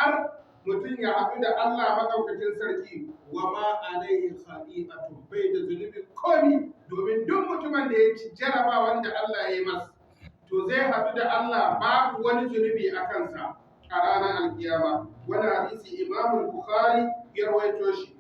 Har mutum ya haɗu da Allah maɗaukacin sarki, wa ma alaihi khati'atu, bai da zunubi komi, domin duk mutumin da ya ci jaraba wanda Allah ya yi masa, to zai haɗu da Allah babu wani zunubi a kansa a ranar alkiyama. Wani hadisi Imam Bukhari ya rawaito shi.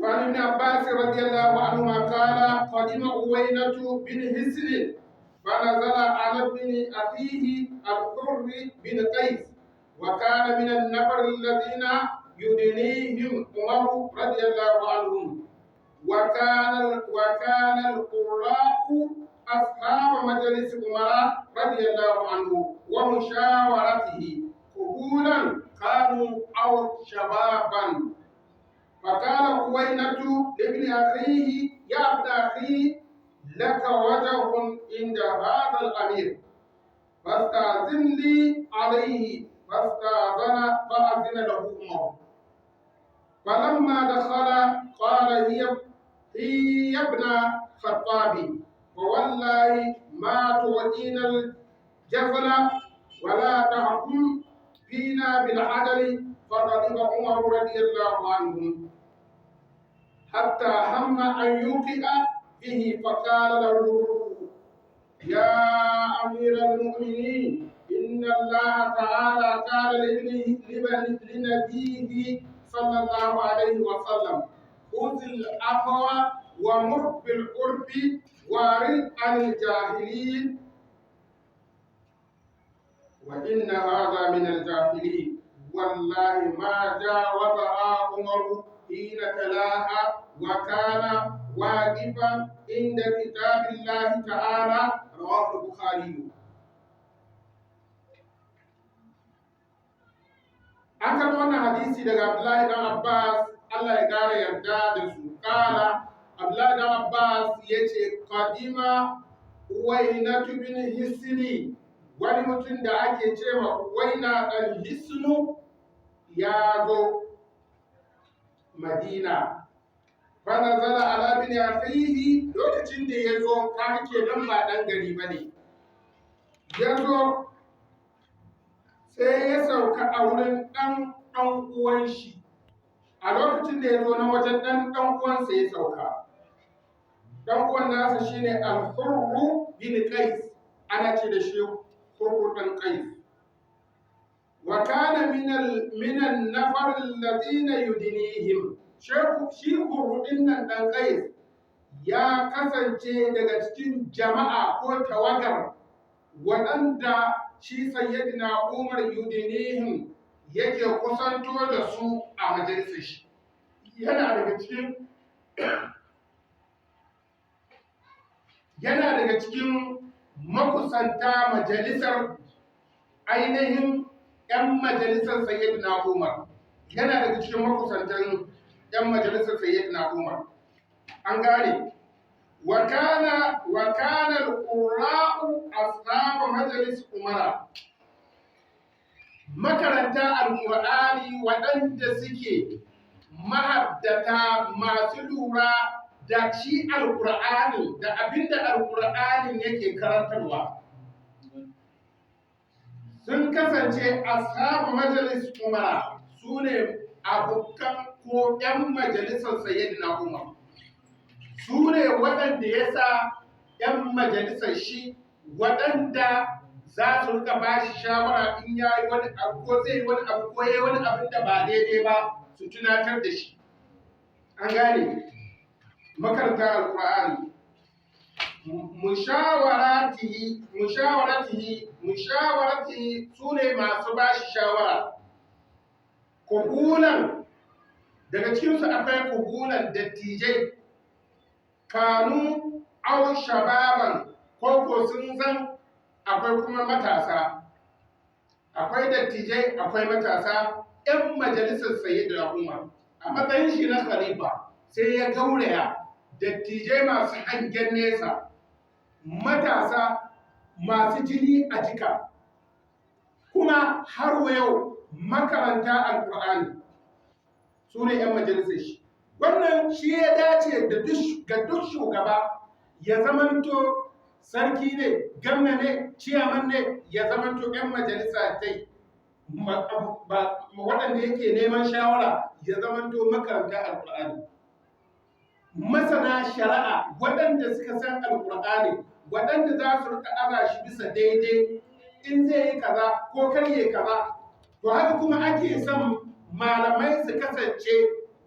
وعن ابن عباس رضي الله عنهما قال: قدم عوينة بن حصن فنزل على ابن أخيه الحر بن قيس، وكان من النفر الذين يدنيهم عمر رضي الله عنهم، وكان القراء أصحاب مجلس عمر رضي الله عنه ومشاورته، كهولا كانوا أو شبابا. فقال عوينة لابن أخيه: يا ابن أخي، لك وجه عند هذا الأمير، فاستأذن لي عليه. فاستأذن، فأذن له عمر. فلما دخل قال: هي ابن خطاب، فوالله ما تعطينا الجزل ولا تحكم فينا بالعدل. فغضب عمر رضي الله عنه حتى هم أن يوقع به، فقال له: يا أمير المؤمنين، إن الله تعالى قال لابنه لنبيه صلى الله عليه وسلم: خذ العفو ومر بالعرف وأعرض عن الجاهلين، وإن هذا من الجاهلين. والله ما جاوزها عمر حين تلاها وكان واقفا عند كتاب الله تعالى. رواه البخاري. An karɓi wannan hadisi daga Abdullahi dan Abbas, Allah ya ƙara yarda da su. Kala Abdullahi dan Abbas ya ce: qadima Uwainatu bin Hisni, wani mutum da ake cewa Uwaina dan Hisnu ya zo Madina. Fa nazala ala bin akhihi. Lokacin da ya zo, ka kenan ba dan gari bane, ya zo sai ya sauka a wurin ɗan ɗan uwan shi. A lokacin da ya zo na wajen ɗan ɗan uwansa ya sauka, ɗan uwan nasa shine Al-Hurru bin Qais, ana ce da shi Hurru ɗan Qais. Wa kana min an-nafar alladhina yudnihim. Shi Hurru ɗin nan ɗan Qais ya kasance daga cikin jama'a ko tawagar waɗanda shi Sayyidina Umar yudinihim, yake kusanto da su a majalisar shi. Yana daga cikin makusanta majalisar ainihin 'yan majalisar Sayyidina Umar. Yana daga cikin makusantan 'yan majalisar Sayyidina Umar. An gane? وكان القراء أصحاب مجلس عمر، makaranta alƙur'ani waɗanda suke mahaddata, masu lura da shi alƙur'ani da abinda alƙur'anin yake karantarwa, sun kasance ashabu majalis Umara, su ne abokan ko 'yan majalisar Sayyidina Umar, su ne waɗanda ya sa 'yan majalisar shi, waɗanda za su rika ba shi shawara in ya yi wani abu ko zai yi wani abu ko ya yi wani abin da ba daidai ba, su tunatar da shi. An gane? Makaranta alƙur'ani, mushawaratihi, su ne masu ba shi shawara. Kuhulan, daga cikinsu akwai kuhulan, dattijai, kanu au shababan, ko sun zan, akwai kuma matasa. Akwai dattijai, akwai matasa, 'yan majalisar Sayyidina Umar. A matsayin shi na khalifa, sai ya gauraya dattijai masu hangen nesa, matasa masu jini a jika, kuma har wa yau makaranta alkur'ani, su ne 'yan majalisar shi. Wannan shi ya dace da ga duk shugaba, ya zamanto sarki ne, gamna ne, ciyaman ne, ya zamanto 'yan majalisa dai. waɗanda yake neman shawara ya zamanto makaranta alƙur'ani, masana shari'a, waɗanda suka san alƙur'ani, waɗanda za su rika aza shi bisa daidai in zai yi kaza ko karye kaza. To haka kuma ake son malamai su kasance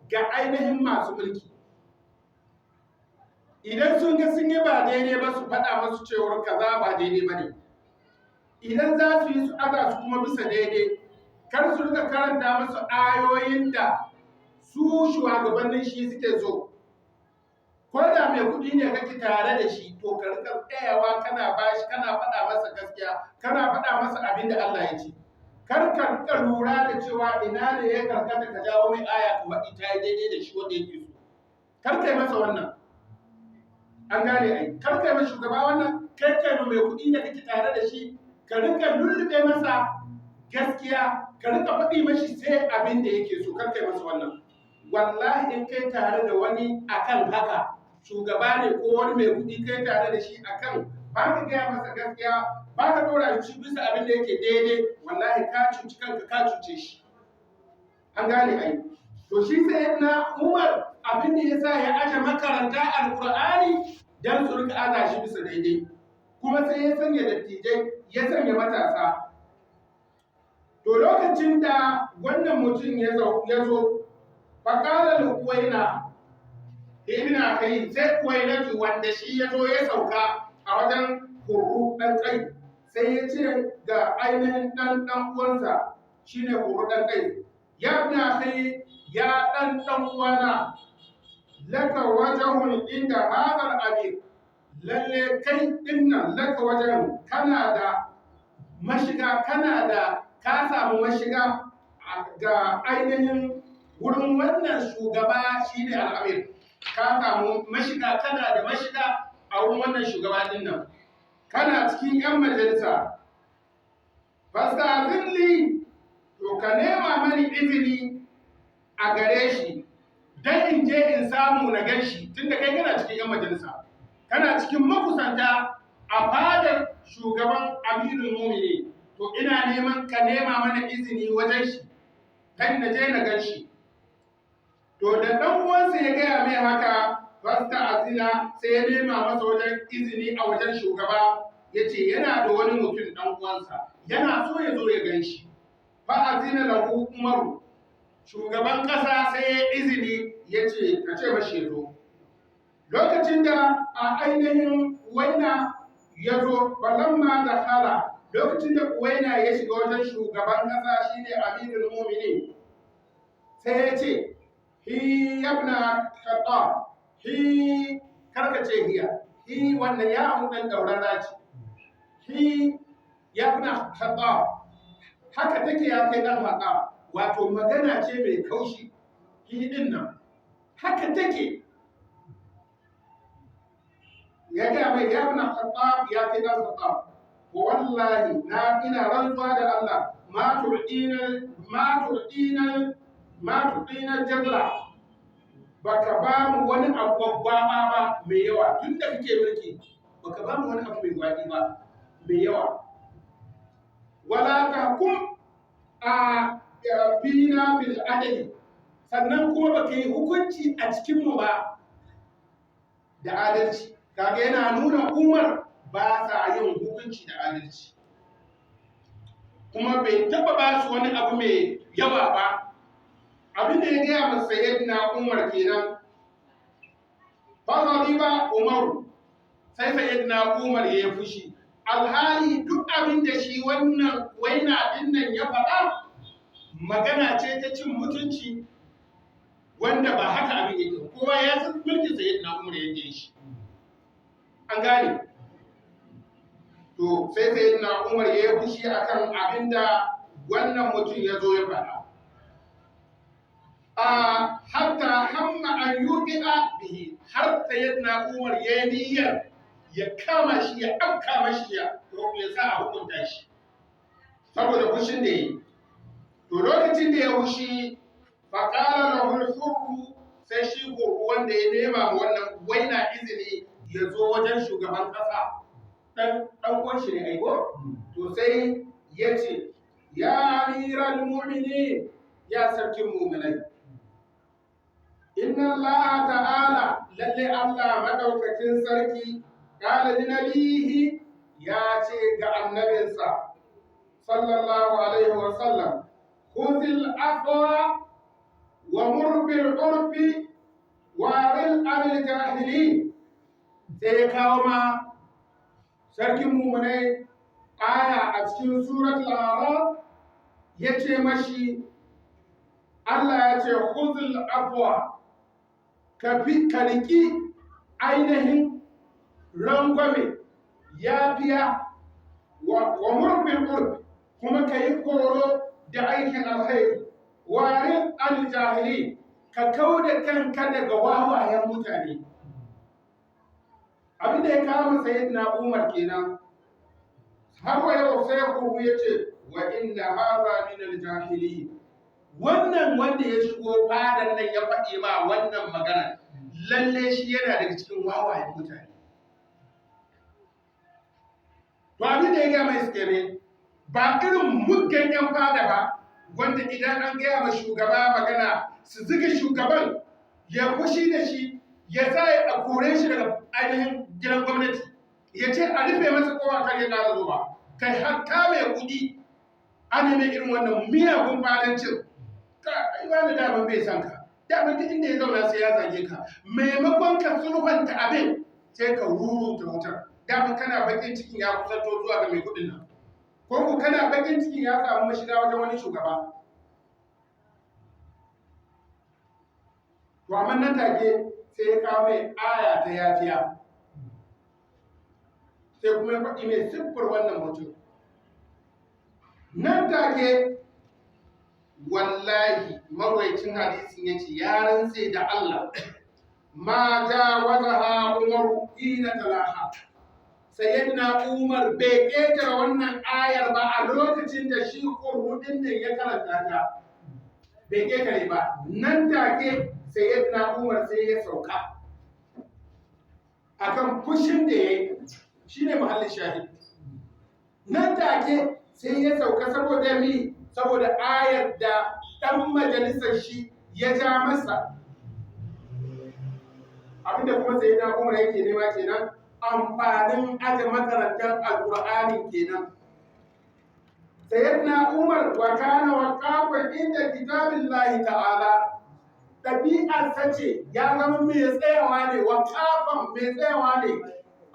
ga ainihin masu mulki. Idan sun ga sun yi ba daidai ba, su faɗa masu cewar kaza ba daidai ba ne. Idan za su yi, su aza su kuma bisa daidai. Kar su rika karanta masu ayoyin da su shugabannin shi suke so. Ko da mai kuɗi ne kake tare da shi, to ka rika tsayawa kana bashi, kana faɗa masa gaskiya, kana faɗa masa abin da Allah ya ce. Kar ka rika lura da cewa ina ne ya karkata ka jawo mai aya ka faɗi ta yi daidai da shi wanda yake so. Kar ka yi masa wannan. An gane ai. Kar ka yi masa shugaba wannan, kai kai mai kuɗi da kake tare da shi, ka rika lullube masa gaskiya, ka rika faɗi mashi sai abin da yake so. Kar ka yi masa wannan. Wallahi in kai tare da wani akan haka, shugaba ne ko wani mai kuɗi, kai tare da shi akan ba ka gaya masa gaskiya, ba ka ɗora shi bisa abin da yake daidai, wallahi ka cuci kanka, ka cuce shi. An gane ai. To shi sai na Umar, abin da yasa ya aje makaranta alqur'ani dan su rika aza shi bisa daidai, kuma sai ya sanya dattijai, ya sanya matasa. To lokacin da wannan mutum ya zo, faqala al-uwaina ibn akhi, sai uwainatu wanda shi ya zo ya sauka a wajen Hurru dan Kai, sai ya ce ga ainihin dan dan uwansa, shine Hurru dan Kai: "Ya ibn akhi, ya dan dan uwana, laka wajhun inda hadha al-amir." Lalle kai dinnan, laka wajen, kana da mashiga, kana da ka samu mashiga ga ainihin wurin wannan shugaba, shine al-amir. Ka samu mashiga, kana da mashiga a wurin wannan shugaba din nan, kana cikin yan majalisa. "Fastazin li", to ka nema mani izini a gare shi dan in je in samu na gan shi, tunda kai kana cikin yan majalisa, kana cikin makusanta a fadar shugaban amirul mumini. To ina neman ka nema mana izini wajen shi kan na je na gan shi. To da ɗan uwansa ya gaya mai haka, fasta azina, sai ya nema masa wajen izini a wajen shugaba, ya ce yana da wani mutum ɗan uwansa, yana so ya zo ya gan shi. Fa azina lahu Umaru, shugaban ƙasa sai ya izini, ya ce ka ce mashi ya zo. Lokacin da a ainihin waina ya zo, balamma da hala, lokacin da waina ya shiga wajen shugaban ƙasa, shine amirul mu'minin, sai ya ce: "Hi yabna Khattab." Hi, karkace hiya, hi, wannan ya an dan daurara ce. "Hi yabna Khattab", haka take, "ya kai dan Khattab". Wato magana ce mai kaushi, hi din nan haka take. Ya ga mai: "Ya ibn Khattab, ya kai dan Khattab, wallahi na ina rantsuwa da Allah, ma tu'ina ma tu'ina ma tu'ina jalla, baka ba mu wani abu gwaggwaba ba mai yawa. Tun da kake mulki baka ba mu wani abu mai gwaɗi ba mai yawa. Wala tahkum a fina bil adali, sannan kuma baka yi hukunci a cikin mu ba da adalci." Kaga yana nuna Umar ba sa yin hukunci da adalci, kuma bai taba ba su wani abu mai yawa ba. Abin da ya gaya masa Sayyidina Umar kenan. Fa ba Umaru, sai Sayyidina Umar ya yi fushi, alhali duk abin da shi wannan waina din nan ya faɗa magana ce ta cin mutunci, wanda ba haka abin yake. Kowa ya san mulkin Sayyidina Umar yadda ya shi. An gane. To sai Sayyidina Umar ya yi fushi akan abin da wannan mutum ya zo ya faɗa, a hatta hamma an yuqi'a bihi, har Sayyidina Umar ya yi niyyar ya kama shi, ya afka mashi, ya sa a hukunta shi saboda fushin da yi. To lokacin da ya fushi, faqala lahu al-hurru, sai shi hurru wanda ya nema ma wannan waina izini ya zo wajen shugaban kasa, dan dan uwan shi ne aiko. To sai ya ce: Ya amiral mu'minin, ya sarkin mu'minai, inna Allah ta'ala, lalle Allah madaukakin sarki, qala li nabihi, ya ce ga annabinsa sallallahu alaihi wa sallam, khudhil afwa wa mur bil urfi wa aril anil jahilin. Sai ya kawo ma sarkin mu'minai aya a cikin suratul A'raf, ya ce mashi Allah ya ce khudhil afwa, ka fi ka riki ainihin rangwame, yafiya, wa mur bil urf, kuma ka yi horo da aikin alkhairi, warin aljahili, ka kau da kanka daga wawayen mutane. Abin da ya kama Sayyidina Umar kenan. Har wa yau sai Huhu ya ce wa inna hadha min aljahili, wannan wanda ya shigo fadan nan ya faɗi ma wannan magana, lalle shi yana daga cikin wawayen mutane. To abin da ya gaya mai suke ne ba irin muggan yan fada ba, wanda idan an gaya ma shugaba magana su zuga shugaban ya fushi da shi, ya sa a kore shi daga ainihin gidan gwamnati, ya ce a rufe masa kowa kar ya ƙara zuwa. Kai hatta mai kuɗi ana mai irin wannan miyagun fadancin. Ka ai wani daman bai san ka, daman duk inda ya zauna sai ya zage ka. Maimakon ka sulhunta abin sai ka ruruta wutar. Daman kana bakin cikin ya kusanto zuwa ga mai kuɗin nan, ko ku kana bakin cikin ya samu mashiga wajen wani shugaba. To amma nan take sai ya kawo mai aya ta yafiya, sai kuma ya faɗi mai siffar wannan mutum. Nan take wallahi marwaicin hadisin ya ce ya rantse da Allah, ma jawazaha Umaru hina talaha. Sayyidina Umar bai ƙetare wannan ayar ba a lokacin da shi kurhudin nan ya karanta ta, bai ƙetare ba. Nan take Sayyidina Umar sai ya sauka akan fushin da ya yi, shine mahallin shahid. Nan take sai ya sauka saboda mi? Saboda ayar da ɗan majalisar shi ya ja masa. Abinda kuma Sayyidina Umar yake nema kenan, amfanin aje makarantar Alƙur'ani kenan. Sayyidina Umar wa kana waqafan inda kitabillahi ta'ala, ɗabi'arsa ce ya zama mai tsayawa ne, waqafan mai tsayawa ne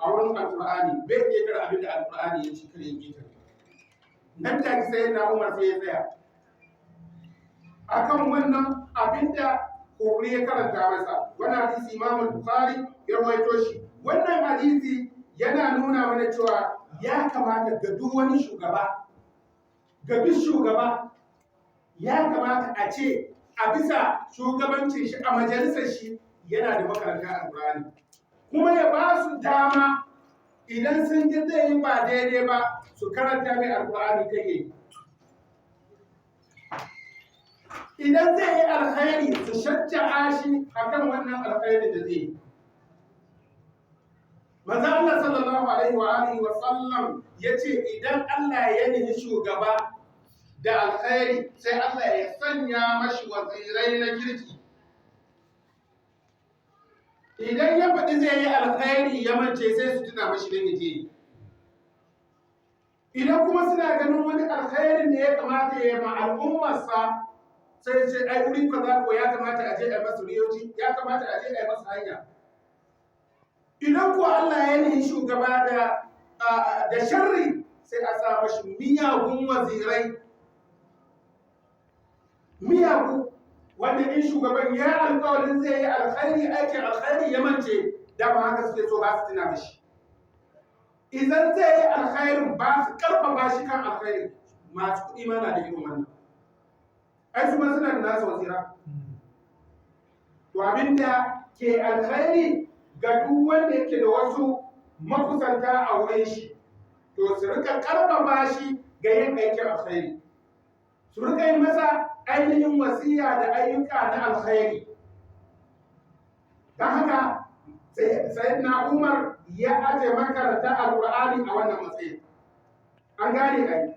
a wurin Alƙur'ani, bai ƙetare abin da Alƙur'ani ya ci kare ƙetare. Nan take Sayyidina Umar sai ya tsaya akan wannan abin da Kori ya karanta masa. Wannan hadisi Imam Bukhari ya rawaito shi. Wannan hadisi yana nuna mana cewa ya kamata ga duk wani shugaba, ga duk shugaba ya kamata a ce a bisa shugabancin shi a majalisar shi yana da makarantar Alƙur'ani, kuma ya ba su dama idan sun ji zai yi ba daidai ba su karanta mai Alƙur'ani kai yi. Idan zai yi alkhairi su shajja'a shi akan wannan alkhairin da zai yi. Manzo Allah sallallahu alaihi wa alihi wa sallam yace idan Allah ya nihi shugaba da alkhairi sai Allah ya sanya mashi wazirai na kirki. Idan ya faɗi zai yi alkhairi ya mance sai su tuna mashi don yaje. Idan kuma suna ganin wani alkhairin da ya kamata ya ma al'ummarsa sai ce ai wuri kaza ko ya kamata a je a yi masa riyoji, ya kamata a je a yi masa hanya. Idan ko Allah ya nihi shugaba da sharri sai a sa mashi miyagun wazirai, miyagu wanda in shugaban ya alƙawarin zai yi alkhairi aikin alkhairi ya mance, dama haka suke so ba su tuna mashi. Idan zai yi alkhairin ba su karfafa shi kan alkhairin. Masu kuɗi ma na da irin wannan, ai su ma suna da nasu wazira. To abinda ke alkhairi ga duk wanda yake da wasu makusanta a wurin shi, to su rika karfafa shi ga yin aikin alkhairi, su rika yi masa ainihin wasiya da ayyuka na alkhairi. Don haka Sayyidina Umar ya aje makaranta Alƙur'ani a wannan matsayin. An gane ai.